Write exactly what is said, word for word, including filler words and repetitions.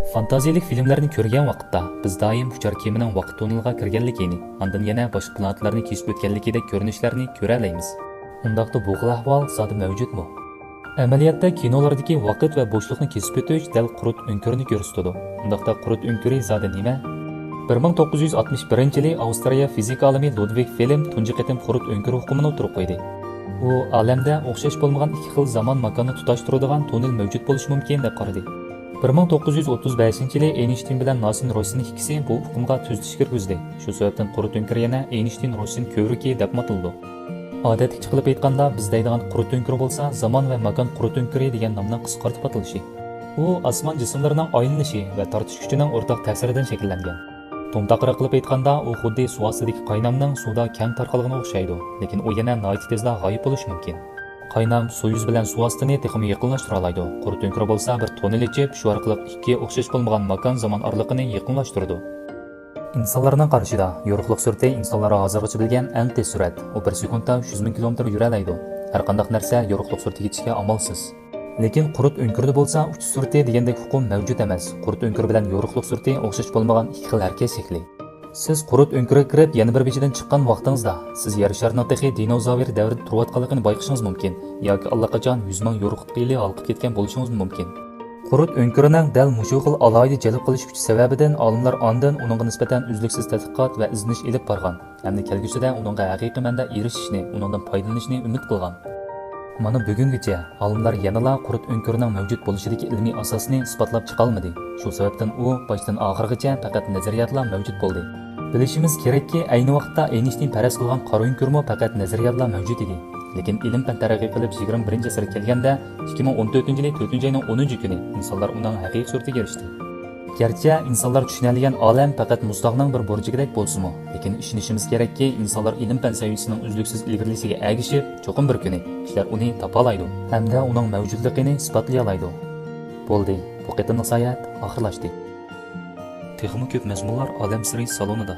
فانتازىيەلىك فىلىملەرنى كۆرگەن ۋاقىتتا، بىز دائىم ئۇچار كېمىنىڭ ۋاقىت توننېلىغا كىرگەنلىكىنى، ئاندىن يەنە باشقا پلانېتىلارنى كېسىپ ئۆتكەنلىكىدەك كۆرۈنۈشلەرنى كۆرەلەيمىز. ئۇنداقتا بۇ خىل ئەھۋال زادى مەۋجۇتمۇ؟ ئەمەلىيەتتە كىنولاردىكى ۋاقىت ۋە بوشلۇقنى كېسىپ ئۆتۈش دەل قۇرت ئۆڭكۈرنى كۆرسىتىدۇ. ئۇنداقتا قۇرت ئۆڭكۈرى زادى نېمە؟ بىر مىڭ توققۇز يۈز ئاتمىش بىرىنچى يىلى ئاۋسترالىيە فىزىكا ئالىمى لۇدۋىگ فېلم تۇنجى قېتىم قۇرت ئۆڭكۈر ئۇقۇمىنى ئوتتۇرىغا قويدى. ئۇ ئالەمدە ئوخشاش بولمىغان ئىككى خىل زامان ماكاننى تۇتاشتۇرىدىغان توننېل مەۋجۇت بولۇشى مۇمكىن دەپ قارىدى. بىر مىڭ توققۇز يۈز ئوتتۇز بەشىنچى يىلى ئېينشتىين بىلەن ناسىن روسسىن ئىككىسى بۇ ئۇقۇمغا تۈزىتىش كىرگۈزدى. شۇ سەۋەبتىن قۇرت ئۆڭكۈر يەنە ئېينشتىين روسسىن كۆۋرۈكى دەپمۇ ئاتىلىدۇ. ئادەتتىكىچە قىلىپ ئېيتقاندا، بىز دەيدىغان قۇرت ئۆڭكۈرى بولسا زامان ۋە ماكان قۇرت ئۆڭكۈرى دېگەن نامنىڭ قىسقارتىپ ئاتىلىشى. ئۇ ئاسمان جىسىملىرىنىڭ ئايلىنىشى ۋە تارتىش كۈچىنىڭ ئورتاق تەسىرىدىن شەكىللەنگەن. تومتاقراق قىلىپ ئېيتقاندا، ئۇ خۇددى سۇ ئاستىدىكى قاينامنىڭ سۇدا كەڭ تارقالغىنىغا ئوخشايدۇ، لېكىن ئۇ يەنە ناھايىتى تېزلا غايىب بولۇشى مۇمكىن. قاينام سۇ يۈزى بىلەن سۇ ئاستىنى تېخىمۇ يېقىنلاشتۇرالايدۇ. قۇرت ئۆڭكۈرى بولسا بىر توننېل ئېچىپ، شۇ ئارقىلىق ئىككى ئوخشاش بولمىغان ماكان زامان ئارىلىقىنى يېقىنلاشتۇرىدۇ. ئىنسانلارنىڭ قارىشىدا، يورۇقلۇق سۈرئىتى ئىنسانلار ھازىرغىچە بىلگەن ئەڭ تېز سۈرئەت. ئۇ بىر سېكۇنتتا يۈز مىڭ كىلومېتىر يۈرەلەيدۇ. ھەرقانداق نەرسە يورۇقلۇق سۈرئىتىگە يېتىشكە ئامالسىز. لېكىن قۇرت ئۆڭكۈرىدە بولسا ئۇچۇش سۈرئىتى دېگەندەك ئۇقۇم مەۋجۇت ئەمەس. قۇرت ئۆڭكۈرى بىلەن يورۇقلۇق سۈرئىتى ئوخشاش بولمىغان ئىككى خىل ھەرىكەت شەكلى. سىز قۇرت ئۆڭكۈرىگە كىرىپ، يەنە بىر بېشىدىن چىققان ۋاقتىڭىزدا، سىز يەر شارىنىڭ تېخى دىنوزاۋر دەۋرىدە تۇرۇۋاتقانلىقىنى بايقىشىڭىز مۇمكىن ياكى ئاللىقاچان يۈز مىڭ يورۇقلۇق يىلى ھالقىپ كەتكەن بولۇشىڭىزمۇ مۇمكىن. قۇرت ئۆڭكۈرىنىڭ دەل مۇشۇ خىل ئالاھىدە جەلپ قىلىش كۈچى سەۋەبىدىن ئالىملار ئاندىن ئۇنىڭغا نىسبەتەن ئۈزلۈكسىز تەتقىقات ۋە ئىزدىنىش ئېلىپ بارغان ھەمدە كەلگۈسىدە ئۇنىڭغا ھەقىقىي مەنىدە ئېرىشىشنى، ئۇنىڭدىن پايدىلىنىشنى ئۈمىد قىلغان. مانا بۈگۈنگىچە ئالىملار يەنىلا قۇرت ئۆڭكۈرىنىڭ مەۋجۇت بولۇشىدىكى ئىلمىي ئاساسنى ئىسپاتلاپ چىقالمىدى. شۇ سەۋەبتىن ئۇ باشتىن ئاخىرغىچە پەقەت نەزەرىيەتلا مەۋجۇت بولدى. بىلىشىمىز كېرەككى، ئەينى ۋاقىتتا ئەينشتىين پەرەز قىلغان قارا ئۆڭكۈرمۇ پەقەت نەزەرىيەتلا مەۋجۇت ئىدى. لېكىن ئىلىم-پەن تەرەققىي قىلىپ، يىگىرمە بىرىنچى ئەسىرگە كەلگەندە، ئىككى مىڭ ئون تۆتىنچى يىلى تۆتىنچى ئاينىڭ ئونىنچى كۈنى ئىنسانلار ئۇنىڭ ھەقىقىي سۈرىتىگە ئېرىشتى. گەرچە ئىنسانلار چۈشىنەلىگەن ئالەم پەقەت مۇزتاغنىڭ بىر بۇرجىكىدەك بولسىمۇ، لېكىن ئىشىنىشىمىز كېرەككى، ئىنسانلار ئىلىم-پەن سەۋىيىسىنىڭ ئۈزلۈكسىز ئىلگىرىلىشىگە ئەگىشىپ، چوقۇم بىر كۈنى كىشىلەر ئۇنى تاپالايدۇ ھەمدە ئۇنىڭ مەۋجۇتلۇقىنى ئىسپاتلىيالايدۇ. بولدى، بۇ قېتىملىق ساياھەت ئاخىرلاشتى. تېخىمۇ كۆپ مەزمۇنلار ئالەم سىرى سالونىدا.